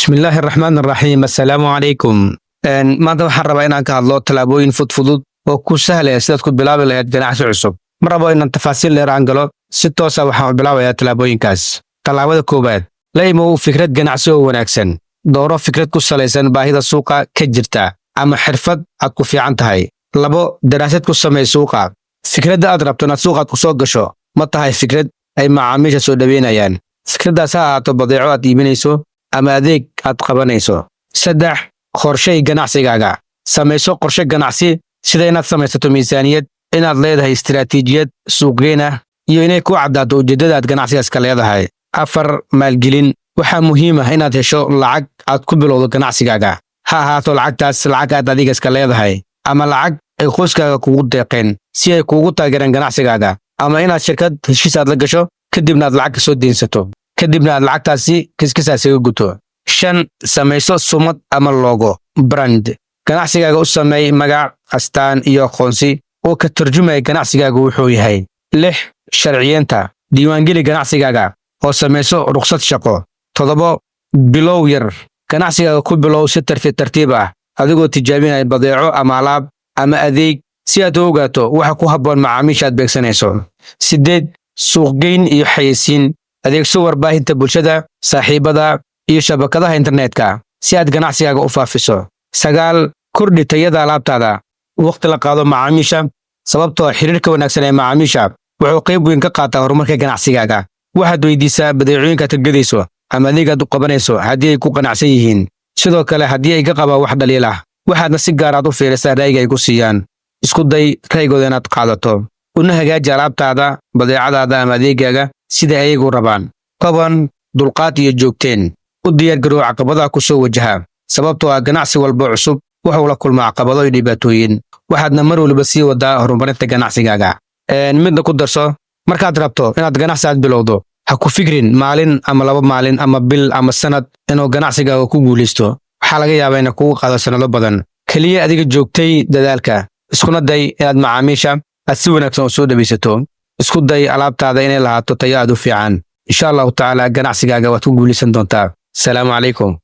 Bismillaahi araxmaan araxiim. Assalaamu calaykum. Maanta waxaan rabaa inaan ka hadlo tallaabooyin fudfudud oo ku sahlaya sidaad ku bilaabi lahayd ganacsi cusub. Ma rabo inaan tafaasiil dheer aan galo, si toosa waxaan u bilaabayaa tallaabooyinkaas. Tallaabada koowaad: la imow fikrad ganacsi oo wanaagsan. Dooro fikrad ku salaysan baahida suuqa ka jirta ama xirfad aad ku fiican tahay. 2, daraasad ku samee suuqa. Fikradda aad rabto inaad suuqaad ku soo gasho ma tahay fikrad ay macaamiisha soo dhaweynayaan? Fikraddaas ha ahaato badeeco aad iibinayso ama adeeg aad qabanayso. 3, qorshay ganacsigaaga. Samayso qorshe ganacsi, sida inaad samaysato miisaaniyad, inaad leedahay istiraatiijiyad suuqgeyn ah iyo inay ku caddaato ujeeddada aad ganacsigaas ka leedahay. 4, maalgelin. Waxaa muhiim ah inaad hesho lacag aad ku bilowdo ganacsigaaga. Ha ahaato lacagtaas lacag aad adiga iska leedahay ama lacag ay qoyskaaga kugu deeqeen si ay kuugu taageereen ganacsigaaga, ama inaad shirkad heshiis aad la gasho, kadibna aad lacag ka soo deynsato, kadibna aad lacagtaasi kiskisaas iga guto. 5, samayso sumad ama logo brand. Ganacsigaaga u sameey magac, astaan iyo aqoonsi oo ka tarjumaya ganacsigaaga wuxuu yahay. 6, sharciyeenta. Diiwaangeli ganacsigaaga oo samayso rukhsad shaqo. 7, bilow yar. Ganacsigaaga ku bilow si tartiib tartiib ah, adigoo tijaabinaya badeeco ama alaab ama adeeg si aad u ogaato waxa ku habboon macaamiisha aad beegsanayso. 8, suuqgeyn iyo xayeysiin. Adeegso warbaahinta bulshada, saaxiibada iyo shabakadaha internetka si aad ganacsigaaga u faafiso. 9, kordhi tayada alaabtaada. Waqti la qaado macaamiisha, sababtoo ah xiriirka wanaagsan ee macaamiisha wuxuu qayb weyn ka qaataa horumarka ganacsigaaga. Waxaad weydiisaa badeecooyinkaad ka gadayso ama adeegaad u qabanayso haddii ay ku qanacsan yihiin, sidoo kale haddii ay ka qabaan wax dhaliil ah. Waxaadna si gaar aad u fiirisaa ra'yiga ay ku siiyaan. Isku day ra'yigooda inaad qaadato, una hagaaji alaabtaada, badeecadaada ama adeegaaga sida ayagu rabaan. 10, dulqaad iyo joogteen. U diyaargarow caqabadaha ku soo wajaha, sababtoo ah ganacsi walba cusub wuxuu la kulmaa caqabado iyo dhibaatooyin. Waxaadna mar waliba sii wadaa horumarinta ganacsigaaga. Midna ku darso: markaad rabto inaad ganacsi aad bilowdo, ha ku fikrin maalin ama 2 maalin ama bil ama sanad inuu ganacsigaaga ku guulaysto. Waxaa laga yaabaa inay kugu qaado sannado badan. Keliya adiga joogtay dadaalka, iskuna day inaad macaamiisha aad si wanaagsan u soo dhawaysato. Isku day alaabtaada inay lahaato tayo aad u fiican. Insha Allahu tacaala ganacsigaaga waad ku guulaysan doontaa. Asalaamu calaykum.